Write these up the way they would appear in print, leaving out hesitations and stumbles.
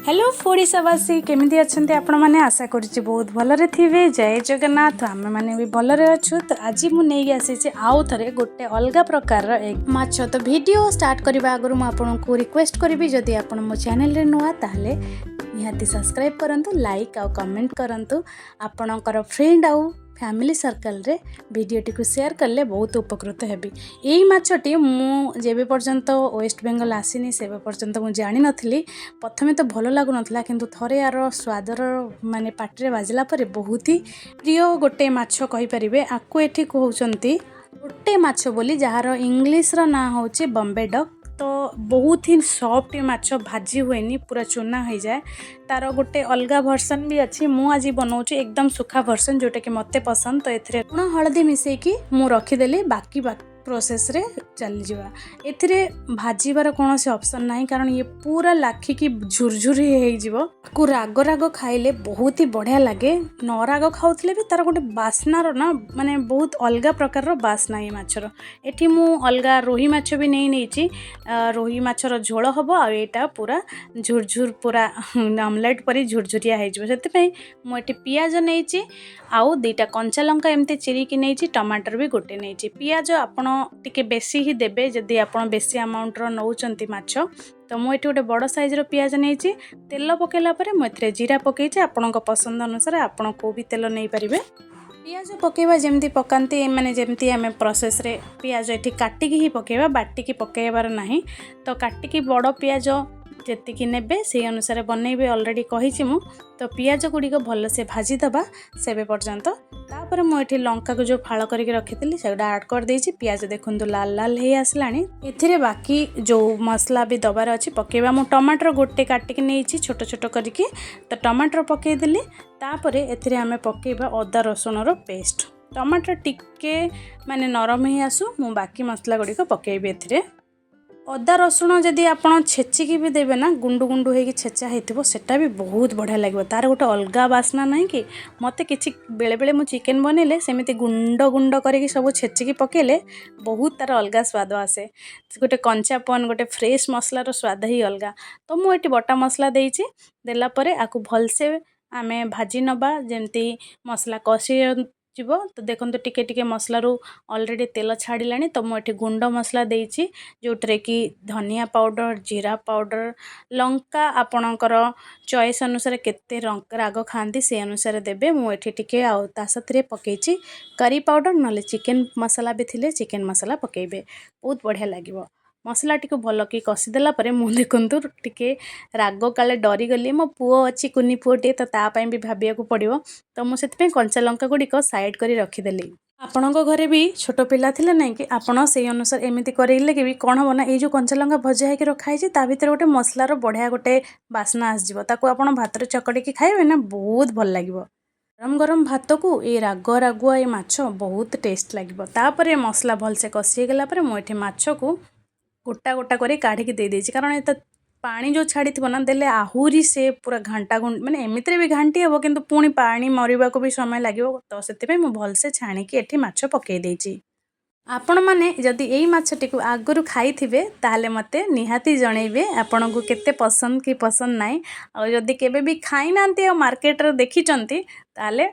Hello ଓଡ଼ିଶାବାସୀ, କେମିତି ଅଛନ୍ତି ଆପଣମାନେ? ଆଶା କରୁଛି ବହୁତ ଭଲରେ ଥିବେ। ଜୟ ଜଗନ୍ନାଥ। ଆମେମାନେ ବି ଭଲରେ ଅଛୁ। ତ ଆଜି ମୁଁ ନେଇକି ଆସିଛି ଆଉ ଥରେ ଗୋଟେ ଅଲଗା ପ୍ରକାରର ଏଗ୍ ମାଛ। ତ ଭିଡ଼ିଓ ଷ୍ଟାର୍ଟ କରିବା ଆଗରୁ ମୁଁ ଆପଣଙ୍କୁ ରିକ୍ୱେଷ୍ଟ କରିବି, ଯଦି ଆପଣ ମୋ ଚ୍ୟାନେଲରେ ନୂଆ ତାହେଲେ ନିହାତି ସବସ୍କ୍ରାଇବ୍ କରନ୍ତୁ, ଲାଇକ୍ ଆଉ କମେଣ୍ଟ କରନ୍ତୁ। ଆପଣଙ୍କର ଫ୍ରେଣ୍ଡ ଆଉ ଫ୍ୟାମିଲି ସର୍କଲରେ ଭିଡ଼ିଓଟିକୁ ସେୟାର କଲେ ବହୁତ ଉପକୃତ ହେବି। ଏଇ ମାଛଟି ମୁଁ ଯେବେ ପର୍ଯ୍ୟନ୍ତ ୱେଷ୍ଟ ବେଙ୍ଗଲ ଆସିନି, ସେବେ ପର୍ଯ୍ୟନ୍ତ ମୁଁ ଜାଣିନଥିଲି। ପ୍ରଥମେ ତ ଭଲ ଲାଗୁନଥିଲା, କିନ୍ତୁ ଥରେ ୟାର ସ୍ୱାଦର ମାନେ ପାଟିରେ ବାଜିଲା ପରେ ବହୁତ ହି ପ୍ରିୟ ଗୋଟେ ମାଛ କହିପାରିବେ। ଆକୁ ଏଠି କହୁଛନ୍ତି ଗୋଟେ ମାଛ ବୋଲି, ଯାହାର ଇଂଲିଶର ନାଁ ହେଉଛି ବମ୍ବେ ଡକ୍। ତ ବହୁତ ହି ସଫ୍ଟ ମାଛ, ଭାଜି ହୁଏନି, ପୁରା ଚୁନା ହେଇଯାଏ। ତାର ଗୋଟେ ଅଲଗା ଭର୍ସନ୍ ବି ଅଛି। ମୁଁ ଆଜି ବନଉଛି ଏକଦମ ଶୁଖା ଭର୍ସନ୍, ଯେଉଁଟାକି ମୋତେ ପସନ୍ଦ। ତ ଏଥିରେ ଲୁଣ ହଳଦୀ ମିଶେଇକି ମୁଁ ରଖିଦେଲି, ବାକି ପ୍ରୋସେସ୍ରେ ଚାଲିଯିବା। ଏଥିରେ ଭାଜିବାର କୌଣସି ଅପସନ୍ ନାହିଁ, କାରଣ ଇଏ ପୁରା ଲାଖିକି ଝୁରଝୁରି ହେଇଯିବ। ଆକୁ ରାଗ ରାଗ ଖାଇଲେ ବହୁତ ହି ବଢ଼ିଆ ଲାଗେ। ନ ରାଗ ଖାଉଥିଲେ ବି ତାର ଗୋଟେ ବାସ୍ନାର ନା ମାନେ ବହୁତ ଅଲଗା ପ୍ରକାରର ବାସ୍ନା ଏଇ ମାଛର। ଏଠି ମୁଁ ଅଲଗା ରୋହି ମାଛ ବି ନେଇ ନେଇଛି। ରୋହି ମାଛର ଝୋଳ ହେବ ଆଉ ଏଇଟା ପୁରା ଝୁରଝୁର, ପୁରା ଅମଲେଟ୍ ପରି ଝୁରଝୁରିଆ ହେଇଯିବ। ସେଥିପାଇଁ ମୁଁ ଏଠି ପିଆଜ ନେଇଛି ଆଉ 2ଟା କଞ୍ଚା ଲଙ୍କା ଏମିତି ଚିରିକି ନେଇଛି, ଟମାଟର ବି ଗୋଟେ ନେଇଛି। ପିଆଜ ଆପଣ ଟିକେ ବେଶୀ ହିଁ ଦେବେ, ଯଦି ଆପଣ ବେଶୀ ଆମାଉଣ୍ଟର ନେଉଛନ୍ତି ମାଛ। ତ ମୁଁ ଏଠି ଗୋଟେ ବଡ଼ ସାଇଜ୍ର ପିଆଜ ନେଇଛି। ତେଲ ପକାଇଲା ପରେ ମୁଁ ଏଥିରେ ଜିରା ପକାଇଛି। ଆପଣଙ୍କ ପସନ୍ଦ ଅନୁସାରେ ଆପଣ କେଉଁ ବି ତେଲ ନେଇପାରିବେ। ପିଆଜ ପକାଇବା ଯେମିତି ପକାନ୍ତି, ମାନେ ଯେମିତି ଆମେ ପ୍ରୋସେସ୍ରେ ପିଆଜ ଏଠି କାଟିକି ହିଁ ପକାଇବା, ବାଟିକି ପକାଇବାର ନାହିଁ। ତ କାଟିକି ବଡ଼ ପିଆଜ ଯେତିକି ନେବେ, ସେଇ ଅନୁସାରେ ବନେଇବେ, ଅଲରେଡ଼ି କହିଛି ମୁଁ। ତ ପିଆଜ ଗୁଡ଼ିକ ଭଲସେ ଭାଜିଦେବା ସେବେ ପର୍ଯ୍ୟନ୍ତ। ତାପରେ ମୁଁ ଏଠି ଲଙ୍କାକୁ ଯେଉଁ ଫାଳ କରିକି ରଖିଥିଲି, ସେଗୁଡ଼ା ଆଡ଼୍ କରିଦେଇଛି। ପିଆଜ ଦେଖନ୍ତୁ ଲାଲ ଲାଲ ହେଇ ଆସିଲାଣି। ଏଥିରେ ବାକି ଯେଉଁ ମସଲା ବି ଦେବାର ଅଛି ପକାଇବା। ମୁଁ ଟମାଟର ଗୋଟେ କାଟିକି ନେଇଛି ଛୋଟ ଛୋଟ କରିକି, ତ ଟମାଟର ପକାଇଦେଲି। ତାପରେ ଏଥିରେ ଆମେ ପକାଇବା ଅଦା ରସୁଣର ପେଷ୍ଟ। ଟମାଟର ଟିକେ ମାନେ ନରମ ହେଇ ଆସୁ, ମୁଁ ବାକି ମସଲା ଗୁଡ଼ିକ ପକାଇବି ଏଥିରେ। ଅଦା ରସୁଣ ଯଦି ଆପଣ ଛେଚିକି ବି ଦେବେ ନା, ଗୁଣ୍ଡୁ ଗୁଣ୍ଡୁ ହେଇକି ଛେଚା ହେଇଥିବ, ସେଟା ବି ବହୁତ ବଢ଼ିଆ ଲାଗିବ। ତାର ଗୋଟେ ଅଲଗା ବାସ୍ନା ନାହିଁ କି? ମୋତେ କିଛି ବେଳେବେଳେ ମୁଁ ଚିକେନ୍ ବନେଇଲେ ସେମିତି ଗୁଣ୍ଡ ଗୁଣ୍ଡ କରିକି ସବୁ ଛେଚିକି ପକାଇଲେ ବହୁତ ତାର ଅଲଗା ସ୍ୱାଦ ଆସେ। ଗୋଟେ କଞ୍ଚାପନ, ଗୋଟେ ଫ୍ରେଶ୍ ମସଲାର ସ୍ୱାଦ ହିଁ ଅଲଗା। ତ ମୁଁ ଏଠି ବଟା ମସଲା ଦେଇଛି। ଦେଲା ପରେ ଆକୁ ଭଲସେ ଆମେ ଭାଜି ନେବା, ଯେମିତି ମସଲା କଷି ଯିବ। ତ ଦେଖନ୍ତୁ, ଟିକେ ଟିକେ ମସଲାରୁ ଅଲରେଡ଼ି ତେଲ ଛାଡ଼ିଲାଣି। ତ ମୁଁ ଏଠି ଗୁଣ୍ଡ ମସଲା ଦେଇଛି, ଯେଉଁଥିରେ କି ଧନିଆ ପାଉଡ଼ର, ଜିରା ପାଉଡ଼ର, ଲଙ୍କା ଆପଣଙ୍କର ଚଏସ୍ ଅନୁସାରେ କେତେ ରାଗ ଖାଆନ୍ତି ସେ ଅନୁସାରେ ଦେବେ। ମୁଁ ଏଠି ଟିକେ ଆଉ ତା ସାଥିରେ ପକାଇଛି କରି ପାଉଡ଼ର, ନହେଲେ ଚିକେନ୍ ମସଲା ବି ଥିଲେ ଚିକେନ୍ ମସଲା ପକାଇବେ, ବହୁତ ବଢ଼ିଆ ଲାଗିବ। ମସଲାଟିକୁ ଭଲକି କଷିଦେଲା ପରେ ମୁଁ ଦେଖନ୍ତୁ ଟିକେ ରାଗ କାଳେ ଡରିଗଲି। ମୋ ପୁଅ ଅଛି, କୁନି ପୁଅଟିଏ, ତ ତା ପାଇଁ ବି ଭାବିବାକୁ ପଡ଼ିବ। ତ ମୁଁ ସେଥିପାଇଁ କଞ୍ଚା ଲଙ୍କା ଗୁଡ଼ିକ ସାଇଡ଼୍ କରି ରଖିଦେଲି। ଆପଣଙ୍କ ଘରେ ବି ଛୋଟ ପିଲା ଥିଲେ ନାଇଁ କି, ଆପଣ ସେଇ ଅନୁସାରେ ଏମିତି କରେଇଲେ କି ବି କ'ଣ ହେବ ନା, ଏଇ ଯେଉଁ କଞ୍ଚା ଲଙ୍କା ଭଜା ହେଇକି ରଖା ହେଇଛି, ତା ଭିତରେ ଗୋଟେ ମସଲାର ବଢ଼ିଆ ଗୋଟେ ବାସ୍ନା ଆସିଯିବ। ତାକୁ ଆପଣ ଭାତରେ ଚକଟିକି ଖାଇବେ ନା, ବହୁତ ଭଲ ଲାଗିବ। ଗରମ ଗରମ ଭାତକୁ ଏ ରାଗ ରାଗୁଆ ଏ ମାଛ ବହୁତ ଟେଷ୍ଟ ଲାଗିବ। ତାପରେ ମସଲା ଭଲସେ କଷି ହେଇଗଲା ପରେ ମୁଁ ଏଠି ମାଛକୁ ଗୋଟା ଗୋଟା କରି କାଢ଼ିକି ଦେଇଦେଇଛି, କାରଣ ଏତେ ପାଣି ଯେଉଁ ଛାଡ଼ିଥିବ ନା, ଦେଲେ ଆହୁରି ସେ ପୁରା ଘାଣ୍ଟା ମାନେ ଏମିତିରେ ବି ଘାଣ୍ଟି ହେବ, କିନ୍ତୁ ପୁଣି ପାଣି ମରିବାକୁ ବି ସମୟ ଲାଗିବ। ତ ସେଥିପାଇଁ ମୁଁ ଭଲସେ ଛାଣିକି ଏଠି ମାଛ ପକାଇ ଦେଇଛି। ଆପଣମାନେ ଯଦି ଏଇ ମାଛଟିକୁ ଆଗରୁ ଖାଇଥିବେ, ତାହେଲେ ମୋତେ ନିହାତି ଜଣେଇବେ ଆପଣଙ୍କୁ କେତେ ପସନ୍ଦ କି ପସନ୍ଦ ନାହିଁ। ଆଉ ଯଦି କେବେ ବି ଖାଇନାହାନ୍ତି ଆଉ ମାର୍କେଟରେ ଦେଖିଛନ୍ତି, ତାହେଲେ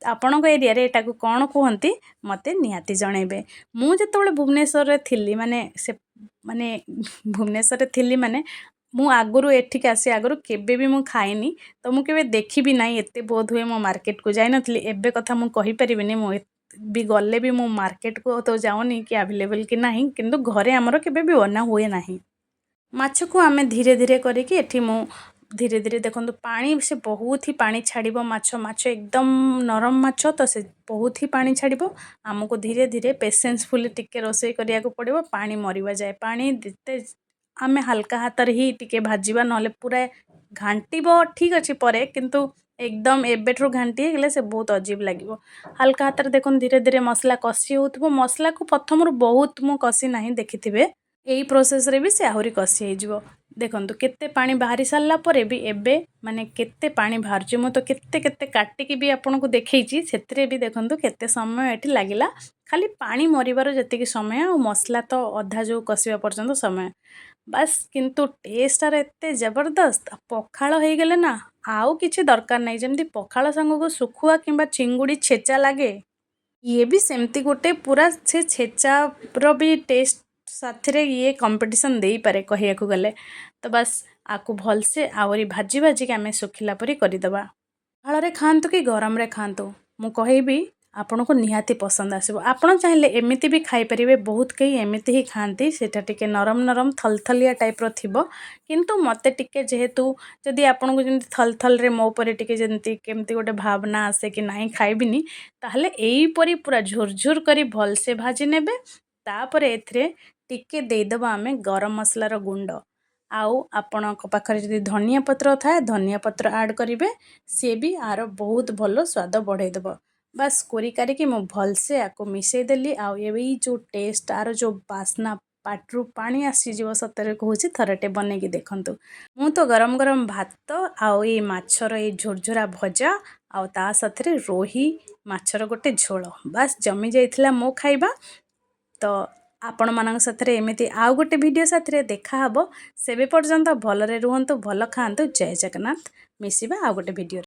ଆପଣଙ୍କ ଏରିଆରେ ଏଟାକୁ କ'ଣ କୁହନ୍ତି ମୋତେ ନିହାତି ଜଣେଇବେ। ମୁଁ ଯେତେବେଳେ ଭୁବନେଶ୍ୱରରେ ଥିଲି, ମାନେ ସେ ମାନେ ଭୁବନେଶ୍ୱରରେ ଥିଲି, ମାନେ ମୁଁ ଆଗରୁ ଏଠିକି ଆସିବା ଆଗରୁ କେବେ ବି ମୁଁ ଖାଇନି, ତ ମୁଁ କେବେ ଦେଖିବି ନାହିଁ ଏତେ। ବୋଧ ହୁଏ ମୁଁ ମାର୍କେଟକୁ ଯାଇନଥିଲି। ଏବେ କଥା ମୁଁ କହିପାରିବିନି, ମୁଁ ବି ଗଲେ ବି ମୁଁ ମାର୍କେଟକୁ ତ ଯାଉନି କି ଆଭେଲେବଲ୍ କି ନାହିଁ, କିନ୍ତୁ ଘରେ ଆମର କେବେ ବି ବନା ହୁଏ ନାହିଁ। ମାଛକୁ ଆମେ ଧୀରେ ଧୀରେ କରିକି ଏଠି ମୁଁ ଧୀରେ ଧୀରେ, ଦେଖନ୍ତୁ ପାଣି ସେ ବହୁତ ହି ପାଣି ଛାଡ଼ିବ ମାଛ। ମାଛ ଏକଦମ ନରମ ମାଛ, ତ ସେ ବହୁତ ହି ପାଣି ଛାଡ଼ିବ। ଆମକୁ ଧୀରେ ଧୀରେ ପେସେନ୍ସଫୁଲି ଟିକେ ରୋଷେଇ କରିବାକୁ ପଡ଼ିବ ପାଣି ମରିବା ଯାଏ। ପାଣି ଯେତେ ଆମେ ହାଲକା ହାତରେ ହିଁ ଟିକେ ଭାଜିବା, ନହେଲେ ପୁରା ଘାଣ୍ଟିବ ଠିକ୍ ଅଛି ପରେ, କିନ୍ତୁ ଏକଦମ ଏବେଠାରୁ ଘାଣ୍ଟି ହେଇଗଲେ ସେ ବହୁତ ଅଜୀବ ଲାଗିବ। ହାଲକା ହାତରେ ଦେଖନ୍ତୁ ଧୀରେ ଧୀରେ ମସଲା କଷି ହେଉଥିବ। ମସଲାକୁ ପ୍ରଥମରୁ ବହୁତ ମୁଁ କଷି ନାହିଁ, ଦେଖିଥିବେ। ଏଇ ପ୍ରୋସେସ୍ରେ ବି ସେ ଆହୁରି କଷି ହେଇଯିବ। ଦେଖନ୍ତୁ କେତେ ପାଣି ବାହାରି ସାରିଲା ପରେ ବି ଏବେ ମାନେ କେତେ ପାଣି ବାହାରୁଛି। ମୁଁ ତ କେତେ କେତେ କାଟିକି ବି ଆପଣଙ୍କୁ ଦେଖେଇଛି, ସେଥିରେ ବି ଦେଖନ୍ତୁ କେତେ ସମୟ ଏଠି ଲାଗିଲା। ଖାଲି ପାଣି ମରିବାର ଯେତିକି ସମୟ ଆଉ ମସଲା ତ ଅଧା ଯେଉଁ କଷିବା ପର୍ଯ୍ୟନ୍ତ ସମୟ। ବାସ୍, କିନ୍ତୁ ଟେଷ୍ଟଟାର ଏତେ ଜବରଦସ୍ତ। ପଖାଳ ହେଇଗଲେ ନା ଆଉ କିଛି ଦରକାର ନାହିଁ। ଯେମିତି ପଖାଳ ସାଙ୍ଗକୁ ଶୁଖୁଆ କିମ୍ବା ଚିଙ୍ଗୁଡ଼ି ଛେଚା ଲାଗେ, ଇଏ ବି ସେମିତି ଗୋଟେ ପୁରା ସେ ଛେଚାର ବି ଟେଷ୍ଟ ସାଥିରେ ଇଏ କମ୍ପିଟିସନ୍ ଦେଇପାରେ କହିବାକୁ ଗଲେ। ତ ବାସ୍, ଆକୁ ଭଲସେ ଆହୁରି ଭାଜି ଭାଜିକି ଆମେ ଶୁଖିଲା ପରି କରିଦେବା। ପଖାଳରେ ଖାଆନ୍ତୁ କି ଗରମରେ ଖାଆନ୍ତୁ, ମୁଁ କହିବି ଆପଣଙ୍କୁ ନିହାତି ପସନ୍ଦ ଆସିବ। ଆପଣ ଚାହିଁଲେ ଏମିତି ବି ଖାଇପାରିବେ। ବହୁତ କେହି ଏମିତି ହିଁ ଖାଆନ୍ତି। ସେଇଟା ଟିକେ ନରମ ନରମ ଥଲଥଲିଆ ଟାଇପ୍ର ଥିବ। କିନ୍ତୁ ମୋତେ ଟିକେ ଯେହେତୁ ଯଦି ଆପଣଙ୍କୁ ଯେମିତି ଥଲଥଲରେ ମୋ ଉପରେ ଟିକେ ଯେମିତି କେମିତି ଗୋଟେ ଭାବନା ଆସେ କି ନାହିଁ ଖାଇବିନି, ତାହେଲେ ଏଇପରି ପୁରା ଝୁରଝୁର କରି ଭଲସେ ଭାଜି ନେବେ। ତାପରେ ଏଥିରେ ଟିକେ ଦେଇଦେବା ଆମେ ଗରମ ମସଲାର ଗୁଣ୍ଡ, ଆଉ ଆପଣଙ୍କ ପାଖରେ ଯଦି ଧନିଆ ପତ୍ର ଥାଏ, ଧନିଆ ପତ୍ର ଆଡ଼୍ କରିବେ। ସିଏ ବି ଆର ବହୁତ ଭଲ ସ୍ୱାଦ ବଢ଼େଇ ଦେବ। ବାସ୍, କୋରି କାରିକି ମୁଁ ଭଲସେ ଆକୁ ମିଶାଇ ଦେଲି। ଆଉ ଏଇ ଯେଉଁ ଟେଷ୍ଟ, ଆର ଯେଉଁ ବାସ୍ନା, ପାଟିରୁ ପାଣି ଆସିଯିବ। ସତରେ କହୁଛି, ଥରଟେ ବନେଇକି ଦେଖନ୍ତୁ। ମୁଁ ତ ଗରମ ଗରମ ଭାତ ଆଉ ଏଇ ମାଛର ଏଇ ଝୁରଝୁରା ଭଜା ଆଉ ତା ସାଥିରେ ରୋହି ମାଛର ଗୋଟେ ଝୋଳ, ବାସ୍ ଜମି ଯାଇଥିଲା ମୋ ଖାଇବା। ତ ଆପଣମାନଙ୍କ ସାଥିରେ ଏମିତି ଆଉ ଗୋଟେ ଭିଡ଼ିଓ ସାଥିରେ ଦେଖାହେବ। ସେବେ ପର୍ଯ୍ୟନ୍ତ ଭଲରେ ରୁହନ୍ତୁ, ଭଲ ଖାଆନ୍ତୁ। ଜୟ ଜଗନ୍ନାଥ। ମିଶିବା ଆଉ ଗୋଟେ ଭିଡ଼ିଓରେ।